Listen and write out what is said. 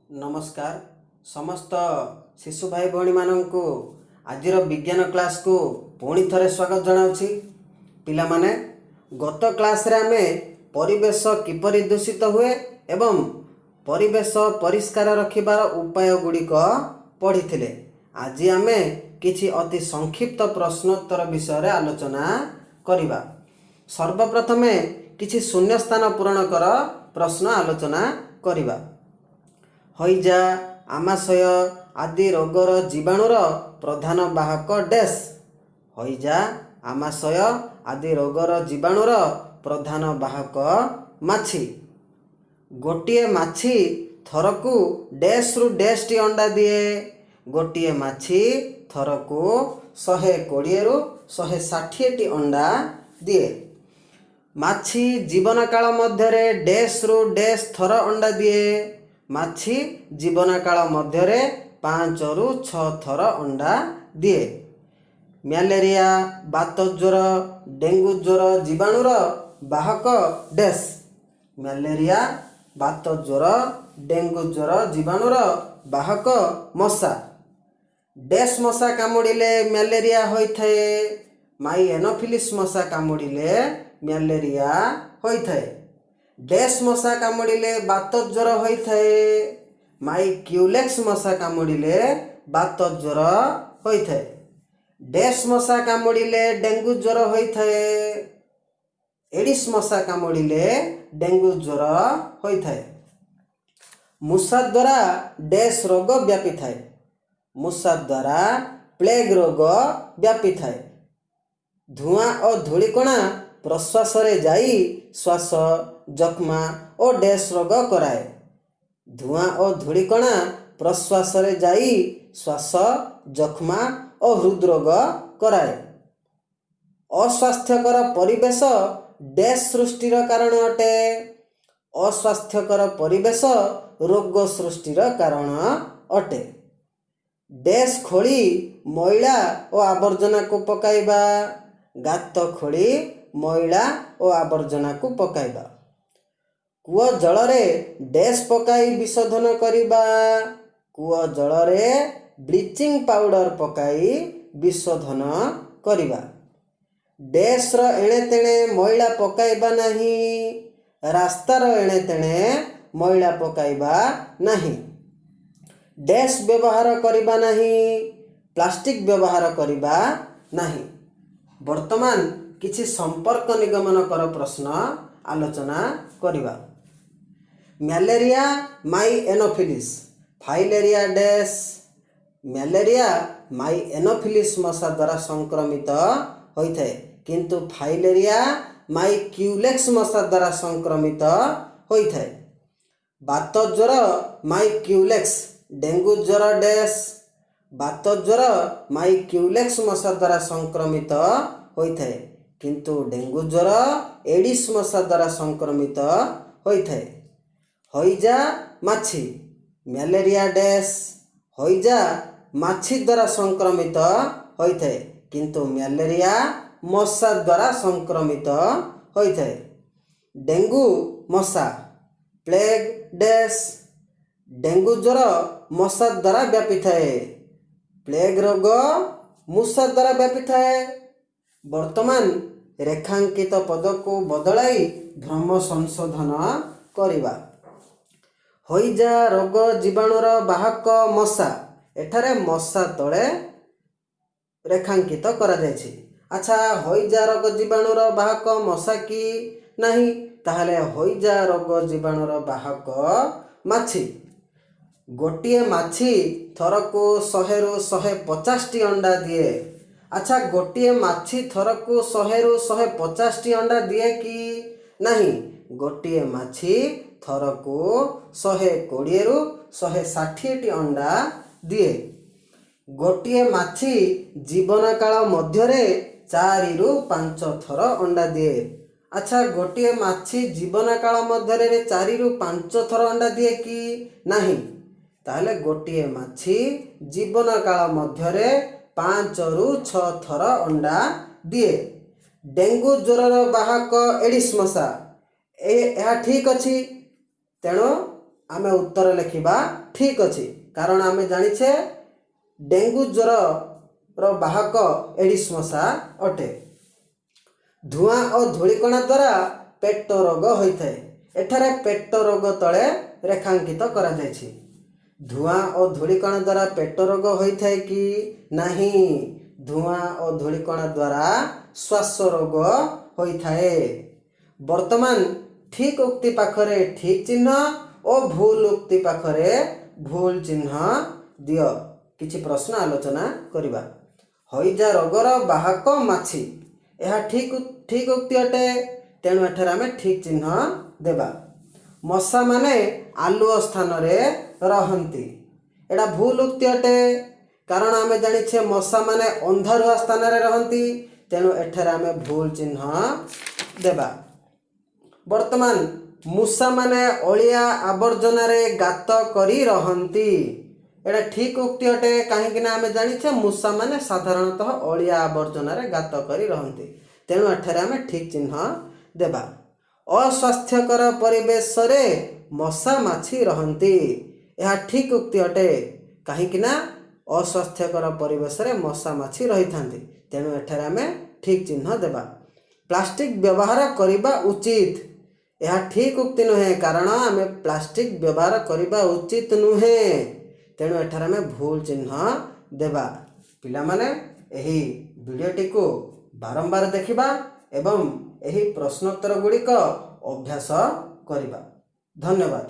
ନମସ୍କାର ସମସ୍ତ ଶିଶୁ ଭାଇ ଭଉଣୀମାନଙ୍କୁ। ଆଜିର ବିଜ୍ଞାନ କ୍ଲାସ୍କୁ ପୁଣି ଥରେ ସ୍ୱାଗତ ଜଣାଉଛି। ପିଲାମାନେ, ଗତ କ୍ଲାସ୍ରେ ଆମେ ପରିବେଶ କିପରି ଦୂଷିତ ହୁଏ ଏବଂ ପରିବେଶ ପରିଷ୍କାର ରଖିବାର ଉପାୟ ଗୁଡ଼ିକ ପଢ଼ିଥିଲେ। ଆଜି ଆମେ କିଛି ଅତି ସଂକ୍ଷିପ୍ତ ପ୍ରଶ୍ନୋତ୍ତର ବିଷୟରେ ଆଲୋଚନା କରିବା। ସର୍ବପ୍ରଥମେ କିଛି ଶୂନ୍ୟସ୍ଥାନ ପୂରଣ କର ପ୍ରଶ୍ନ ଆଲୋଚନା କରିବା। ହଇଜା, ଆମାଶୟ ଆଦି ରୋଗର ଜୀବାଣୁର ପ୍ରଧାନ ବାହକ ଡେସ୍। ହଇଜା, ଆମାଶୟ ଆଦି ରୋଗର ଜୀବାଣୁର ପ୍ରଧାନ ବାହକ ମାଛି। ଗୋଟିଏ ମାଛି ଥରକୁ ଡେସ୍ରୁ ଡେସ୍ଟି ଅଣ୍ଡା ଦିଏ। ଗୋଟିଏ ମାଛି ଥରକୁ 120ରୁ 160ଟି ଅଣ୍ଡା ଦିଏ। ମାଛି ଜୀବନକାଳ ମଧ୍ୟରେ ଡେସ୍ରୁ ଡେସ୍ ଥର ଅଣ୍ଡା ଦିଏ। ମାଛି ଜୀବନକାଳ ମଧ୍ୟରେ 5ରୁ 6 ଥର ଅଣ୍ଡା ଦିଏ। ମ୍ୟାଲେରିଆ, ବାତ ଜ୍ୱର, ଡେଙ୍ଗୁ ଜ୍ୱର ଜୀବାଣୁର ବାହକ ଡେସ୍। ମ୍ୟାଲେରିଆ, ବାତ ଜ୍ୱର, ଡେଙ୍ଗୁ ଜ୍ୱର ଜୀବାଣୁର ବାହକ ମଶା। ଡେସ୍ ମଶା କାମୁଡ଼ିଲେ ମ୍ୟାଲେରିଆ ହୋଇଥାଏ। ମାଇ ଏନୋଫିଲିସ୍ ମଶା କାମୁଡ଼ିଲେ ମ୍ୟାଲେରିଆ ହୋଇଥାଏ। ଡେସ୍ ମଶା କାମୁଡ଼ିଲେ ବାତ ଜ୍ୱର ହୋଇଥାଏ। ମାଇ କ୍ୟୁଲେକ୍ସ ମଶା କାମୁଡ଼ିଲେ ବାତ ଜ୍ୱର ହୋଇଥାଏ। ଡେସ୍ ମଶା କାମୁଡ଼ିଲେ ଡେଙ୍ଗୁ ଜ୍ୱର ହୋଇଥାଏ। ଏଡ଼ିସ୍ ମଶା କାମୁଡ଼ିଲେ ଡେଙ୍ଗୁ ଜ୍ୱର ହୋଇଥାଏ। ମୂଷା ଦ୍ୱାରା ଡେସ୍ ରୋଗ ବ୍ୟାପିଥାଏ। ମୂଷା ଦ୍ୱାରା ପ୍ଲେଗ୍ ରୋଗ ବ୍ୟାପିଥାଏ। ଧୂଆଁ ଓ ଧୂଳିକଣା ପ୍ରଶ୍ୱାସରେ ଯାଇ ଶ୍ୱାସ, ଯକ୍ଷ୍ମା ଓ ଡେସ୍ ରୋଗ କରାଏ। ଧୂଆଁ ଓ ଧୂଳିକଣା ପ୍ରଶ୍ୱାସରେ ଯାଇ ଶ୍ୱାସ, ଯକ୍ଷ୍ମା ଓ ହୃଦରୋଗ କରାଏ। ଅସ୍ୱାସ୍ଥ୍ୟକର ପରିବେଶ ଡେସ୍ ସୃଷ୍ଟିର କାରଣ ଅଟେ। ଅସ୍ୱାସ୍ଥ୍ୟକର ପରିବେଶ ରୋଗ ସୃଷ୍ଟିର କାରଣ ଅଟେ। ଡେସ୍ ଖୋଳି ମଇଳା ଓ ଆବର୍ଜନାକୁ ପକାଇବା। ଗାତ ଖୋଳି ମଇଳା ଓ ଆବର୍ଜନାକୁ ପକାଇବା। କୂଅ ଜଳରେ ଡେସ୍ ପକାଇ ବିଶୋଧନ କରିବା। କୂଅ ଜଳରେ ବ୍ଲିଚିଂ ପାଉଡ଼ର ପକାଇ ବିଶୋଧନ କରିବା। ଡେସ୍ର ଏଣେ ତେଣେ ମଇଳା ପକାଇବା ନାହିଁ। ରାସ୍ତାର ଏଣେ ତେଣେ ମଇଳା ପକାଇବା ନାହିଁ। ଡେସ୍ ବ୍ୟବହାର କରିବା ନାହିଁ। ପ୍ଲାଷ୍ଟିକ୍ ବ୍ୟବହାର କରିବା ନାହିଁ। ବର୍ତ୍ତମାନ କିଛି ସମ୍ପର୍କ ନିଗମନ କର ପ୍ରଶ୍ନ ଆଲୋଚନା କରିବା। ମ୍ୟାଲେରିଆ ମାଇ ଏନୋଫିଲିସ୍, ଫାଇଲେରିଆ ଡେସ୍। ମ୍ୟାଲେରିଆ ମାଇ ଏନୋଫିଲିସ୍ ମଶା ଦ୍ୱାରା ସଂକ୍ରମିତ ହୋଇଥାଏ, କିନ୍ତୁ ଫାଇଲେରିଆ ମାଇ କ୍ୟୁଲେକ୍ସ ମଶା ଦ୍ୱାରା ସଂକ୍ରମିତ ହୋଇଥାଏ। ବାତ ଜ୍ୱର ମାଇ କ୍ୟୁଲେକ୍ସ, ଡେଙ୍ଗୁ ଜ୍ୱର ଡେସ୍। ବାତ ଜ୍ୱର ମାଇ କ୍ୟୁଲେକ୍ସ ମଶା ଦ୍ୱାରା ସଂକ୍ରମିତ ହୋଇଥାଏ, କିନ୍ତୁ ଡେଙ୍ଗୁ ଜ୍ୱର ଏଡ଼ିସ୍ ମଶା ଦ୍ୱାରା ସଂକ୍ରମିତ ହୋଇଥାଏ। ହଇଜା ମାଛି, ମ୍ୟାଲେରିଆ ଡେସ୍। ହଇଜା ମାଛି ଦ୍ୱାରା ସଂକ୍ରମିତ ହୋଇଥାଏ, କିନ୍ତୁ ମ୍ୟାଲେରିଆ ମଶା ଦ୍ୱାରା ସଂକ୍ରମିତ ହୋଇଥାଏ। ଡେଙ୍ଗୁ ମଶା, ପ୍ଲେଗ୍ ଡେସ୍। ଡେଙ୍ଗୁ ଜ୍ୱର ମଶା ଦ୍ୱାରା ବ୍ୟାପିଥାଏ। ପ୍ଲେଗ୍ ରୋଗ ମୂଷା ଦ୍ୱାରା ବ୍ୟାପିଥାଏ। ବର୍ତ୍ତମାନ ରେଖାଙ୍କିତ ପଦକୁ ବଦଳାଇ ଭ୍ରମ ସଂଶୋଧନ କରିବା। ହଇଜା ରୋଗ ଜୀବାଣୁର ବାହକ ମଶା। ଏଠାରେ ମଶା ତଳେ ରେଖାଙ୍କିତ କରାଯାଇଛି। ଆଚ୍ଛା, ହଇଜା ରୋଗ ଜୀବାଣୁର ବାହକ ମଶା କି? ନାହିଁ। ତାହେଲେ ହଇଜା ରୋଗ ଜୀବାଣୁର ବାହକ ମାଛି। ଗୋଟିଏ ମାଛି ଥରକୁ 100ରୁ 150ଟି ଅଣ୍ଡା ଦିଏ। ଆଚ୍ଛା, ଗୋଟିଏ ମାଛି ଥରକୁ 100ରୁ 150ଟି ଅଣ୍ଡା ଦିଏ କି? ନାହିଁ। ଗୋଟିଏ ମାଛି ଥରକୁ 120ରୁ 160ଟି ଅଣ୍ଡା ଦିଏ। ଗୋଟିଏ ମାଛି ଜୀବନକାଳ ମଧ୍ୟରେ 4ରୁ 5 ଥର ଅଣ୍ଡା ଦିଏ। ଆଚ୍ଛା, ଗୋଟିଏ ମାଛି ଜୀବନକାଳ ମଧ୍ୟରେ 4ରୁ 5 ଥର ଅଣ୍ଡା ଦିଏ କି? ନାହିଁ। ତାହେଲେ ଗୋଟିଏ ମାଛି ଜୀବନକାଳ ମଧ୍ୟରେ 5ରୁ 6 ଥର ଅଣ୍ଡା ଦିଏ। ଡେଙ୍ଗୁ ଜ୍ୱରର ବାହକ ଏଡ଼ିସ୍ ମଶା, ଏହା ଠିକ୍ ଅଛି। ତେଣୁ ଆମେ ଉତ୍ତର ଲେଖିବା ଠିକ୍ ଅଛି, କାରଣ ଆମେ ଜାଣିଛେ ଡେଙ୍ଗୁ ଜ୍ୱରର ବାହକ ଏଡ଼ିସ୍ ମଶା ଅଟେ। ଧୂଆଁ ଓ ଧୂଳିକଣା ଦ୍ୱାରା ପେଟ ରୋଗ ହୋଇଥାଏ। ଏଠାରେ ପେଟ ରୋଗ ତଳେ ରେଖାଙ୍କିତ କରାଯାଇଛି। ଧୂଆଁ ଓ ଧୂଳିକଣା ଦ୍ୱାରା ପେଟ ରୋଗ ହୋଇଥାଏ କି? ନାହିଁ। ଧୂଆଁ ଓ ଧୂଳିକଣା ଦ୍ୱାରା ଶ୍ୱାସ ରୋଗ ହୋଇଥାଏ। ବର୍ତ୍ତମାନ ଠିକ୍ ଉକ୍ତି ପାଖରେ ଠିକ୍ ଚିହ୍ନ ଓ ଭୁଲ ଉକ୍ତି ପାଖରେ ଭୁଲ ଚିହ୍ନ ଦିଅ। କିଛି ପ୍ରଶ୍ନ ଆଲୋଚନା କରିବା। ହଇଜା ରୋଗର ବାହକ ମାଛି। ଏହା ଠିକ୍ ଉକ୍ତି ଅଟେ, ତେଣୁ ଏଠାରେ ଆମେ ଠିକ୍ ଚିହ୍ନ ଦେବା। ମଶାମାନେ ଆଲୁଅ ସ୍ଥାନରେ ରହନ୍ତି। ଏଇଟା ଭୁଲ ଉକ୍ତି ଅଟେ, କାରଣ ଆମେ ଜାଣିଛେ ମଶାମାନେ ଅନ୍ଧାରୁଆ ସ୍ଥାନରେ ରହନ୍ତି। ତେଣୁ ଏଠାରେ ଆମେ ଭୁଲ ଚିହ୍ନ ଦେବା। ବର୍ତ୍ତମାନ ମୂଷାମାନେ ଅଳିଆ ଆବର୍ଜନାରେ ଗାତ କରି ରହନ୍ତି। ଏଇଟା ଠିକ୍ ଉକ୍ତି ଅଟେ, କାହିଁକି ନା ଆମେ ଜାଣିଛେ ମୂଷାମାନେ ସାଧାରଣତଃ ଅଳିଆ ଆବର୍ଜନାରେ ଗାତ କରି ରହନ୍ତି। ତେଣୁ ଏଠାରେ ଆମେ ଠିକ୍ ଚିହ୍ନ ଦେବା। ଅସ୍ୱାସ୍ଥ୍ୟକର ପରିବେଶରେ ମଶା ମାଛି ରହନ୍ତି। ଏହା ଠିକ୍ ଉକ୍ତି ଅଟେ, କାହିଁକି ନା ଅସ୍ୱାସ୍ଥ୍ୟକର ପରିବେଶରେ ମଶା ମାଛି ରହିଥାନ୍ତି। ତେଣୁ ଏଠାରେ ଆମେ ଠିକ୍ ଚିହ୍ନ ଦେବା। ପ୍ଲାଷ୍ଟିକ୍ ବ୍ୟବହାର କରିବା ଉଚିତ। ଏହା ଠିକ୍ ଉକ୍ତି ନୁହେଁ, କାରଣ ଆମେ ପ୍ଲାଷ୍ଟିକ୍ ବ୍ୟବହାର କରିବା ଉଚିତ ନୁହେଁ। ତେଣୁ ଏଠାରେ ଆମେ ଭୁଲ ଚିହ୍ନ ଦେବା। ପିଲାମାନେ, ଏହି ଭିଡ଼ିଓଟିକୁ ବାରମ୍ବାର ଦେଖିବା ଏବଂ ଏହି ପ୍ରଶ୍ନୋତ୍ତର ଗୁଡ଼ିକ ଅଭ୍ୟାସ କରିବା। ଧନ୍ୟବାଦ।